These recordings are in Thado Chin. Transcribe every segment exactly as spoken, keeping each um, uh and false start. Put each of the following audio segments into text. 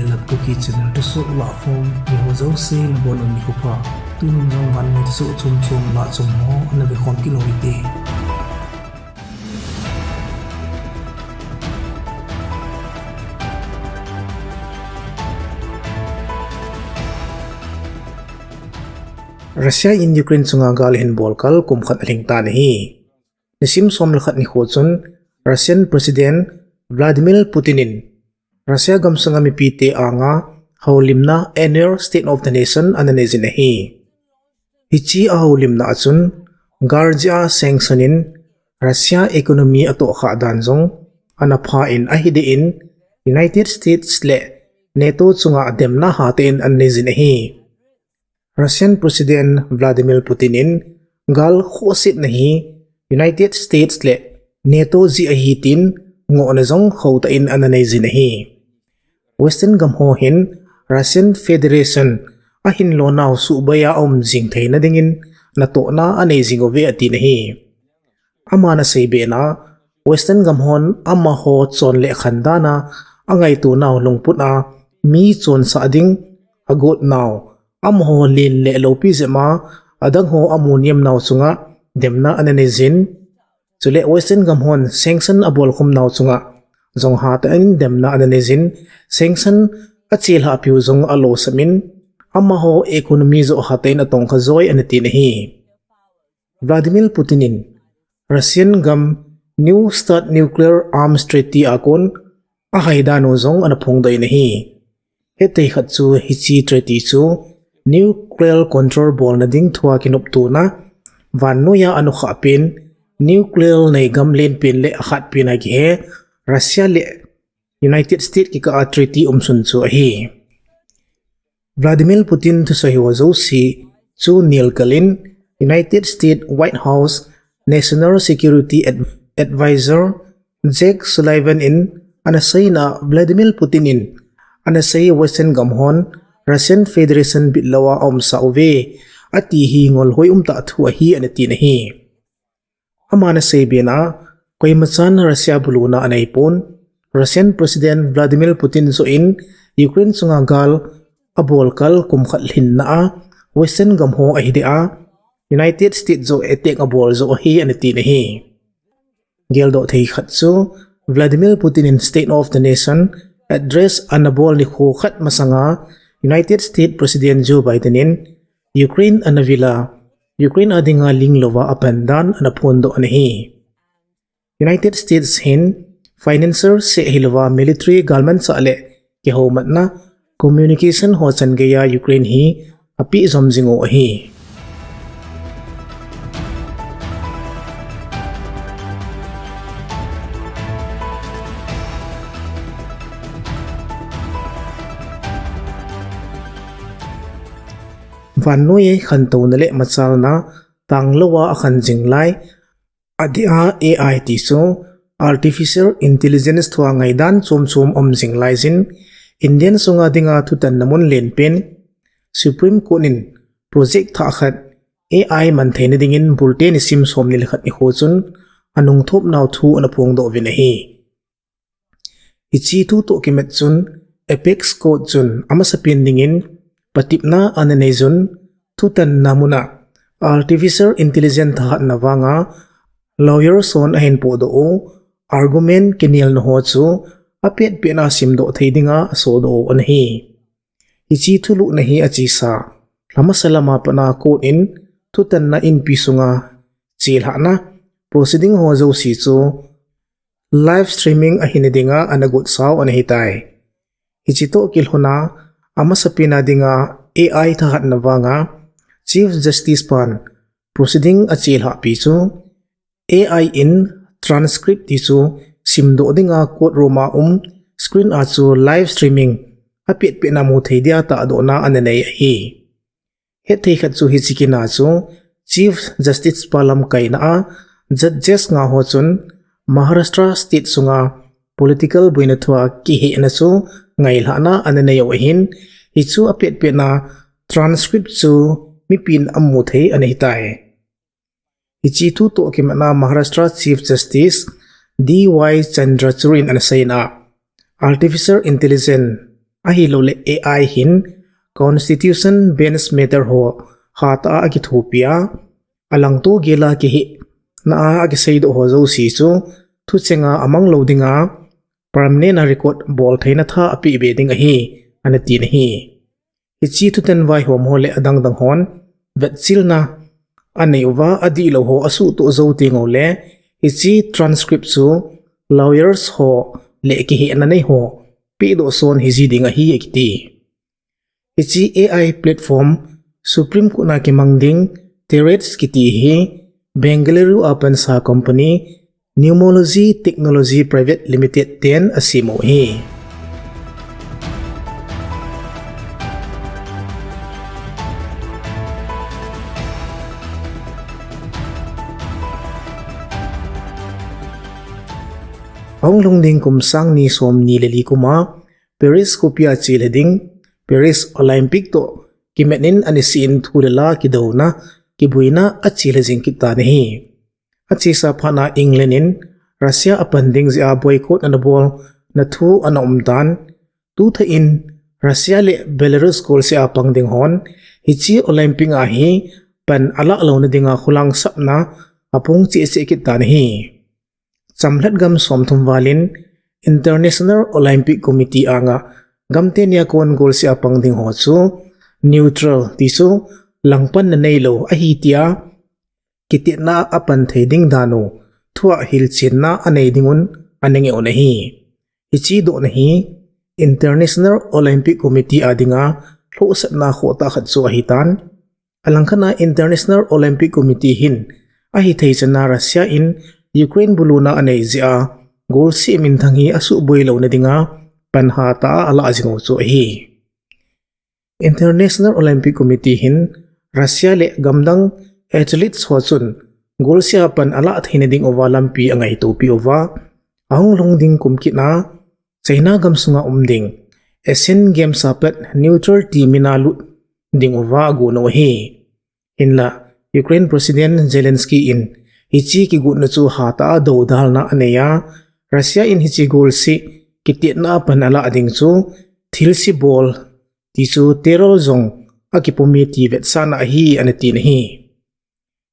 Kuki channel thusoh lahkhom, mi ho jouse nabonun nikho pha. Tunin jong vannoi thusoh chomchom lahchom ho ana vekhom kit u hite. Russia in Ukraine chunga gal ahin bol kal kum khat alhing tan ahi. Nisim som le khat nikho chun Russian President Vladimir Putin in Russia gamsunga mipite anga houlimna annual State of the Nation ana neijin ahi. Hiche ahoulimna a chun gal jeh a sanction in Russia economy atohkhah dan jong ana pha in, ahidan United States le NATO chunga demna hatah in ana neijin ahi. Russian President Vladimir Putin in gal khohsetna hi United States le NATO jeh ahi tin ngohna jong khotah in ana neijin ahi. Western gam ho hin Russian Federation ahin lonau suhboi a aum jing theina dingin natohna anei jing uve atin ahi. Aman asei bena, Western gam hon amaho chon le khan dan a angaitonau lungput a mi chonsah ding agot nau, amaho len le loupi jep a adang ho amu niam nau chunga demna ana neijin. Chule Western gam hon sanction abolkhum nau chunga jong hatah in demna ana neijin, sanction achelhah piu jong alosam in, amaho economy joh hatah in atongkha joi ana tin ahi. Vladimir Putin in Russian gam New START nuclear arms treaty a kon ahai dan u jong ana phongdoh in ahi. Hetthei khat chu hiche treaty chu nuclear control bolna ding thua kinoptona vannoiya anukhah pen nuclear nei gam lenpen le akhatpen a kihe Russia le United States kikah a treaty umsun chu ahi. Vladimir Putin thusei ho jouse chu nelkal in United States White House National Security Ad- Advisor Jake Sullivan in ana seina, Vladimir Putin in ana sei Western gam hon Russian Federation bitlou a aumsah uve ati hi ngolhoi umtah thu ahi ana tin ahi. Aman asei bena, koimachan Russia buluna aneipon, Russian President Vladimir Putin joh in Ukraine chunga gal abol kal kum khat lhinna a Western gam ho ahideh a United States joh attack abol joh ahi ana tin ahi. Geldoh thei khat chu Vladimir Putin in State of the Nation address ana bol nikho khat masanga United States President Joe Biden in Ukraine ana vil a, Ukraine a dinga linglouva apan dan ana phondoh ana hi. United States hin financial seh hilouva military galmanchah le kihoumatna communication ho chan geiya Ukraine hi apeh jom jing u ahi. Vannoi khantouna le machalna tanglouva akhan jing lai, adeh a A I ti chu Artificial Intelligence thua ngaidan chom chom um jing laijin, Indian sunga dinga thutanna mun lenpen Supreme Court in project thah khat A I mantheina dingin bulte nisim somni le khat nikho chun anungthopnau thu ana phongdoh uvin ahi. Hiche thu toh kimat chun Apex Court chun amasapen dingin patepna ana neiyun, thutanna muna Artificial Intelligence thahatna vanga lawyer hon ahin pohdoh u argument kinelna ho chu apetpetna simdoh thei dinga asodoh u ana hi. Hiche thulhuhna hi achesa lhamasa lama patna court in thutanna inpi sunga chelhahna proceeding ho jouse chu live streaming ahina dinga ana gotsau ana hitai. Hiche toh kilhona amasapena dinga A I thahatna vanga Chief Justice pan proceeding achelhahpi chu A I in transcript ti chu simdoh dinga courtroom a um screen a chu live streaming apetpetna muthei dia tahdohna ana nei ahi. Hetthei khat chu hiche kina chu Chief Justice pa lamkaina a judges nga ho chun Maharashtra state sunga political boina thua kihehna chu ngailhahna ana neiyu ahin, hichu apetpetna transcript chu mipin amuthei ana hitai. Hiche thu toh kimatna Maharashtra Chief Justice D Y Chandrachud in ana seina, Artificial Intelligence Ahilouleh A I hin constitution bench matter ho hatah a akithopi a, alangto gel a kihehna a akiseidoh ho jouse chu thucheng a amang lou dinga permanent a record bol theina tha apeh be ding ahi, ana tin ahi. Hiche thuten vaihom ho le adangdang hon vetchilna anei uva, adihlou ho asuhtoh jou tenguleh hiche transcript chu lawyers ho le kihehna nei ho pehdoh son hiji ding ahi akiti. Hiche A I platform Supreme Court a kimang ding Terrace kiti hi Bengaluru a pansa company Numerology Technology Private Limited ten asem u ahi. Ahung lhung ding kum sang ni som ni le li kum a Paris khopi a chelha ding, Paris Olympic toh kimat in anisih in thu le la kidouna, kibuina achelha jing kit tan ahi. Achesa phat a England in Russia a pan ding jeh a boycott ana bolna thu ana um tan. Tuthah in Russia le Belarus golseh a pang ding hon hiche Olympic a hi pan alah louna dinga khulang sapna apung cheh cheh kit tan ahi. Chamlhat gam somthum val in International Olympic Committee anga gam teni a kon golseh a pang ding ho chu neutral, ti chu langpanna neilou ahi tia kitetna a pan thei ding dan u thua hilchenna anei ding un ana ngeh un ahi. Hiche dohna hi International Olympic Committee a dinga lhohsapna khohtah khat chu ahi tan. Alangkhat a International Olympic Committee hin ahithei chan a Russia in Ukraine buluna anei jeh a golseh minthang hi asuhboi louna dinga pan hatah a alah jing u chu ahi. International Olympic Committee hin Russia le gamdang athletes ho chun golseh a pan alah theina ding uva lampi angaito pi uva, ahung lhung ding kum kit a China gamsunga um ding Asian Games a pat neutral team in alut ding uva agon u ahi. Hinlah Ukraine President Zelensky in hiche kigotna chu hatah a doudalna anei a, Russia in hiche golseh kitetna a pan alah ding chu thilse bol, ti chu terror jong akipum e ti vetsahna ahi ana tin ahi.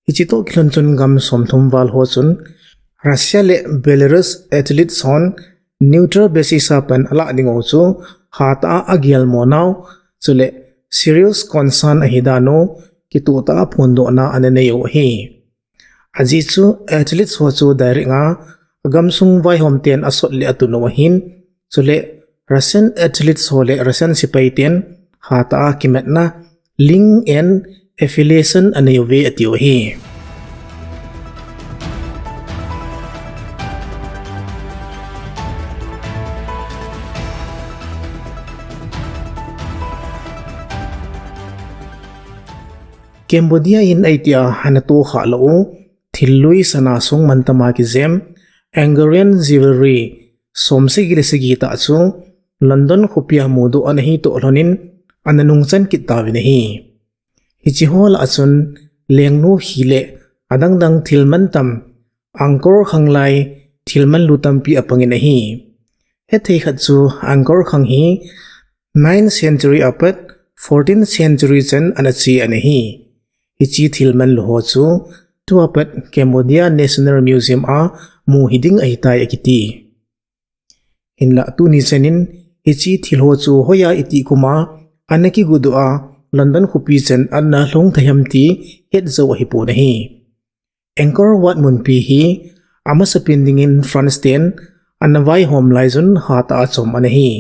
Hiche toh kilhon chun gam somthum val ho chun Russia le Belarus athletes hon neutral basis a pan alah ding u chu hatah a agelmo nau, chule serious concern ahi dan u kitoh tah a phondohna ana nei u ahi. Ajeh chu athletes ho chu direct a gamsung vaihom ten asot le atun u ahin, chule Russian athletes ho le Russian sepai ten hatah a kimatna link and affiliation anei uve atiu ahi. Cambodia in ahitia ana tohkhah lou u, thil lui sana song mantam a kijem, Angkorean jewelry somsagi le sagi tah chu London khopia mudoh ana hi toh lhonin ana nungchan kit tauvin ahi. Hiche ho lah a chun lengnu hi le adangdang thil mantam Angkor khang lai thil manlu tampi apangin ahi. Hethei khat chu Angkor khang hi ninth century a pat fourteenth century chan ana che ana hi. Hiche thil manlu ho chu tua pat Cambodia National Museum a mu hiding ahitai akiti. Hinlah tuni chanin hiche thil ho chu hoiya iti kuma ana kigodoh a London khopi chan ana lhung thei ham ti hetjou ahipon ahi. Angkor Wat munpi hi amasapen dingin France ten ana vaihom laijun hatah a chom ana hi.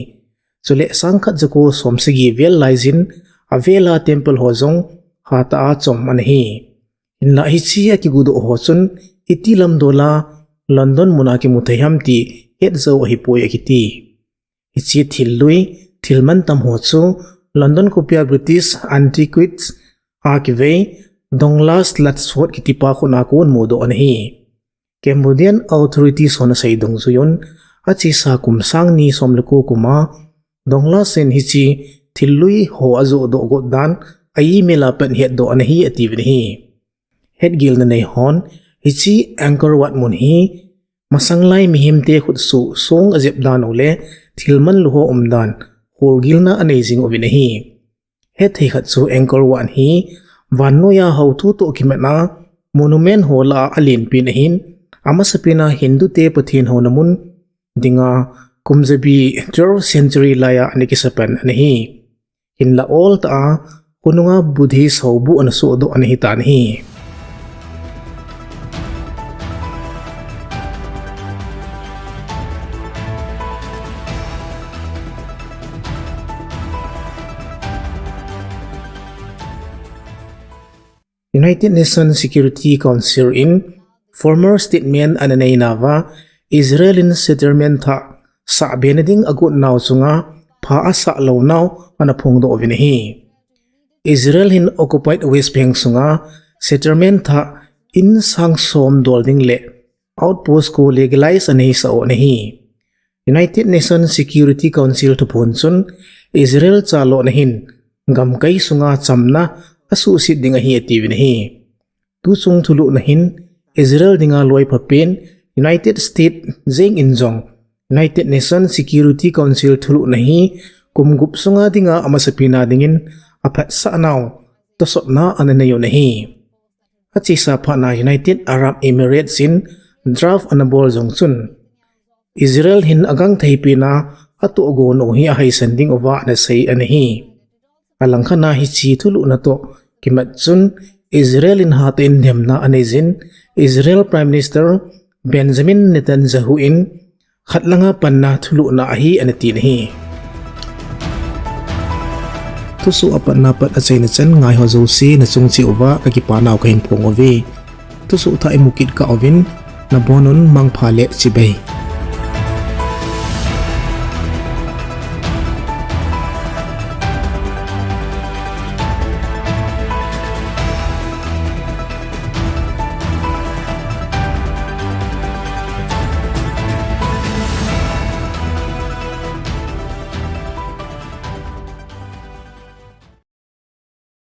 Chule sangkhat jako somsagi vel laijin avela temple ho jong hatah a chom ana hi. Hinlah hiche akigodoh ho chun iti lamdol a London muna kimu thei ham ti hetjou ahipoi akiti. Hiche thil lui, thil mantam ho chu London khopia British Antiquities a kivei Douglas Ludford kitipa khutna kon mudoh ana hi. Cambodian authorities hon asei dungjuiyun, achesa kum sang ni som le ko kuma Douglas in hiche thil lui ho ajohdoh got dan a email a pat hetdoh ana hi atiuvin ahi. Hetgilna nei hon hiche Angkor Wat mun hi masanglai mihemte khutsoh song ajep dan u le thil manlu ho umdan holgilna anei jing uvin ahi. Hethei khat chu Angkor Wat hi vannoiya houthu toh kimatna monument ho lah a alenpen ahin, amasapena Hindu te Pathen houna mun dinga kumjabi twelfth century laiya ana kisapan ana hi. Hinlah oltah a khonunga Buddhist houbuh ana sohdoh ana hitan ahi. United Nations Security Council in formal statement ana neinauva, Israel in settlement thah sahbe nading agot nau chunga pha asah lou nau ana phongdoh uvin ahi. Israel hin occupied West Bank sunga settlement thah in sang som dol ding le outpost khu legalize ana hisah u ana hi. United Nations Security Council thuphon chun Israel chalona hin gamkai sunga chamna asuhset ding ahi atiuvin ahi. Tuchung thulhuhna hin Israel dinga loiphapen United States jeng in jong United Nations Security Council thulhuhna hi kum gup sunga dinga amasapena dingin aphatsah nau tosotna ana nei u ana hi. Achesa phatna United Arab Emirates in draft ana bol jong chun Israel hin agangthei pena atohgon u hi ahaisan ding uva ana sei ana hi. Alangkhat a hiche thulhuhna toh kimat chun Israel in hatah in demna anei jin, Israel Prime Minister Benjamin Netanyahu in khat langa panna thulhuhna ahi ana tin ahi. Thusoh apatna pat achaina chan ngaiho jouse nachung cheh uva kakipa nau kahin phong uve. Thusoh thah imu kit kah uvin, nabonun mangpha le chibai.